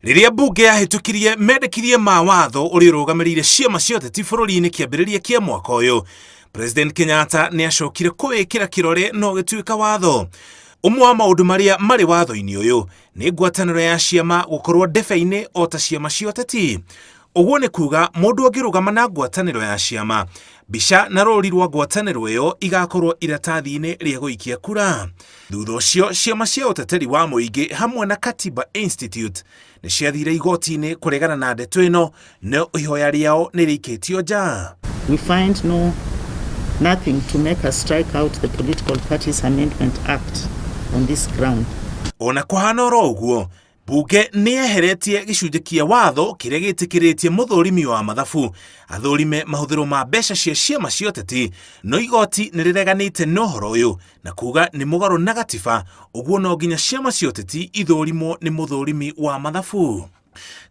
Rĩrĩa mbunge yahĩtũkirie mendekithia ma watho ũrĩa ũrũgamĩrĩire ciama cia ũteti bũrũri-inĩ kĩambĩrĩria kĩa mwaka ũyũ, President Kenyatta nĩ acokire kũwĩkĩra kĩrore na ũgĩtuĩka watho. Ũmwe wa maũndũ marĩa marĩ watho-inĩ ũyũ nĩ ngwatanĩro ya ciama gũkorwo ndebe-inĩ o ta ciama cia ũteti. Ũguo nĩ kuga mũndũ angĩrũgama na ngwatanĩro ya ciama, mbica na rũri rwa ngwatanĩro ĩyo igakorwo iratathi-inĩ rĩa gũikia kura. Thutha ũcio ciama cia ũteteri wa mũingĩ hamwe na Katiba Institute nĩ ciathire igoti-inĩ kũregana na ndeto ĩno, no ihoya rĩao nĩ rĩikĩtio nja. We find no nothing to make us strike out the Political Parties Amendment Act on this ground. Ona kũhana oro ũguo, Bunge nĩ yeheretie gĩcunjĩ kĩa watho kĩrĩa gĩtĩkĩrĩtie mũthũrimi wa mathabu athũrime mahũthĩro ma mbeca cia ciama cia ũteti, no igoti nĩ rĩreganĩte na ũhoro ũyũ na kuga nĩ mũgarũ na gatiba, ũguo no nginya ciama cia ũteti ithũrimwo nĩ mũthũrimi wa mathabu.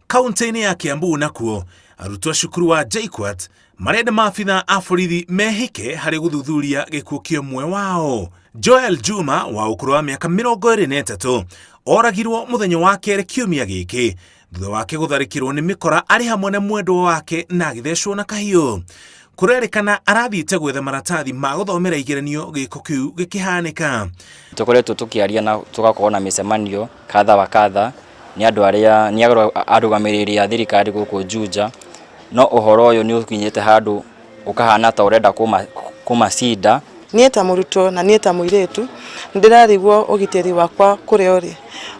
Kaunti-inĩ ya Kiambu nakuo, arutwo a cukuru wa JKUAT marenda maabitha a borithi mehĩke harĩ gũthuthuria gĩkuũ kĩa ũmwe wao. Joel Juma wa ũkũrũ wa mĩaka 23 oragirwo mũthenya wa kerĩ kiumia gĩkĩ thutha wake gũtharĩkĩrwo nĩ mĩkora arĩ hamwe na mwendwa wake na agĩthecwo na kahiũ. Kũrerĩkana arathiĩte gwetha maratathi ma gũthomera igeranio gĩko kĩu gĩkĩhanĩka. Tũkoretwo tũkĩaria na tũgakorwo na mĩcemanio kadha wa kadha nĩ andũ arĩa nĩ arũgamĩrĩri a thirikari gũkũ Juja, no ũhoro ũyũ nĩ ũkinyĩte handũ ũkahana ta ũrenda kũmacinda. Niĩ ta mũrutwo na niĩ ta mũirĩtu nĩndĩrarigwo ũgitĩri wakwa kũrĩa ũrĩ,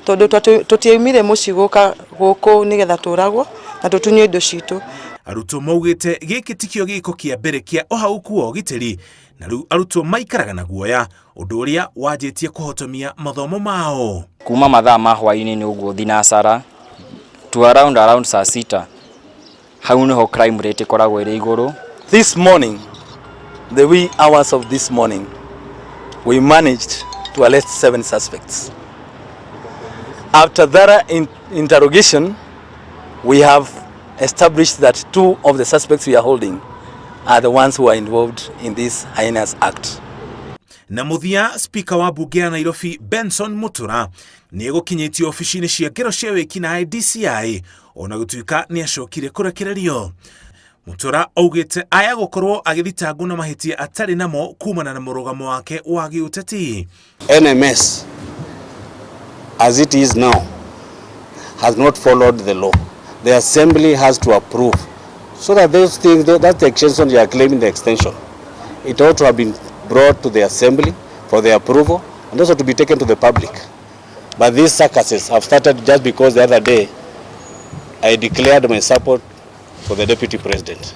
tondũ tũtiaumire mũciĩ gũka gũkũ nĩgetha tũragwo na tũtunywo indo citũ. Arutwo maugĩte gĩkĩ tikĩo gĩko kĩa mbere kĩa ũhaũku wa ũgitĩri na rĩu arutwo maikaraga na guoya, ũndũ ũrĩa wanjĩtie kũhotomia mathomo mao. Kuma mathaa ma hwaĩ-inĩ nĩ ũguo thinacara to around saa sita, hau nĩho crime rate ĩkoragwo ĩrĩ igũrũ. This morning, the wee hours of this morning, we managed to arrest 7 suspects. After thorough interrogation, we have established that 2 of the suspects we are holding are the ones who are involved in this heinous act. Na mũthia, Speaker wa mbunge ya Nairobi Benson Mutura nĩ egũkinyĩtio obici-inĩ cia ngero cia wĩkinaĩ DCI ona gũtuĩka nĩ acokire kũrekererio. Mutura augĩte aya gũkorwo agĩthitangwo na mahĩtia atarĩ namo kumana na mũrũgamo wake wa gĩũteti. NMS as it is now has not followed the law. The assembly has to approve so that those things, that the extension you are claiming the extension, it ought to have been brought to the assembly for the approval and also to be taken to the public. But these circuses have started just because the other day I declared my support for the deputy president.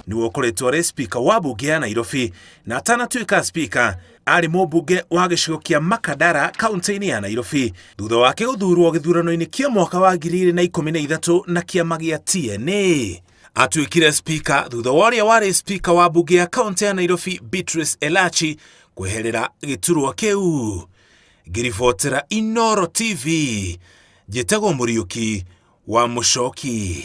Nĩwe ũkoretwo arĩ speaker wa mbunge ya Nairobi na atanatuĩka speaker arĩ mũmbunge wa gĩcigo kĩa Makadara kaunti-inĩ ya Nairobi thutha wake gũthurwo gĩthurano-inĩ kĩa mwaka wa 2013 na kĩama gĩa TNA. Atuĩkire speaker thutha wa ũrĩa warĩ speaker wa mbunge ya kaunti ya Nairobi Beatrice Elachi kweherera gĩturwa kĩu. Ngĩribotera Inooro TV, njĩtagwo Mũriũki wa Mũcoki.